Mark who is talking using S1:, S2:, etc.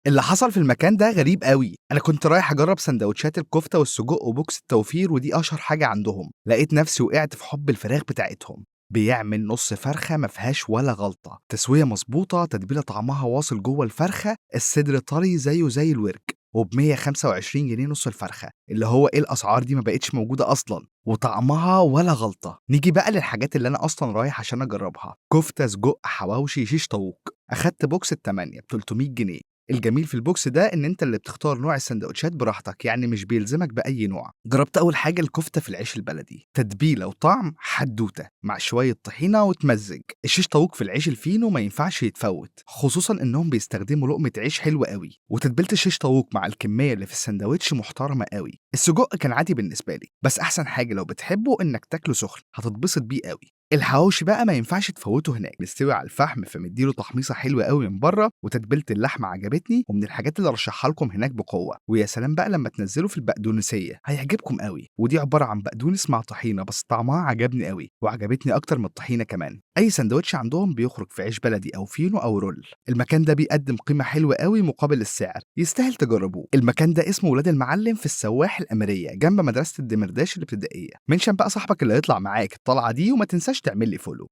S1: اللي حصل في المكان ده غريب قوي. انا كنت رايح اجرب سندوتشات الكفتة والسجق و box التوفير، ودي اشهر حاجة عندهم. لقيت نفسي وقعت في حب الفراخ بتاعتهم. بيعمل نص فرخة ما فيهاش ولا غلطه، تسويه مظبوطة، تتبيله طعمها واصل جوه الفرخه، الصدر طري زيه زي الورك، وب 125 جنيه نص الفرخه، اللي هو ايه الاسعار دي ما بقتش موجودة اصلا، وطعمها ولا غلطه. نيجي بقى للحاجات اللي انا اصلا رايح عشان اجربها: كفته، سجق، حواوشي، شيش طاووق. اخدت box التمانية ب 300 جنيه. الجميل في ال box ده ان انت اللي بتختار نوع السندوتشات براحتك، يعني مش بيلزمك باي نوع. جربت اول حاجة الكفتة في العيش البلدي، تتبيله وطعم حدوتة مع شوية طحينه وتمزج. الشيش طاووق في العيش الفينو ما ينفعش يتفوت، خصوصا انهم بيستخدموا لقمة عيش حلوة قوي، وتتبيله الشيش طاووق مع الكمية اللي في السندوتش محترمه قوي. السجق كان عادي بالنسبة لي، بس احسن حاجة لو بتحبه انك تاكله سخن، هتتبسط بيه قوي. الحواوشي بقى ما ينفعش تفوته هناك، مستوي على الفحم فمديله تحميصه حلوة قوي من بره، وتتبيله اللحمة عجبتني، ومن الحاجات اللي ارشحها لكم هناك بقوة. ويا سلام بقى لما تنزله في البقدونسيه، هيعجبكم قوي. ودي عبارة عن بقدونس مع طحينه، بس طعمها عجبني قوي، وعجبتني اكتر من الطحينه كمان. اي سندوتش عندهم بيخرج في عيش بلدي او فينو او roll. المكان ده بيقدم قيمة حلوة قوي مقابل السعر، يستاهل تجربوه. المكان ده اسمه ولاد المعلم في السواح الاميريه، جنب مدرسه الدمرداش الابتدائية. mention بقى صاحبك اللي هيطلع معاك الطلعة دي، وما تنساش تعمل لي follow.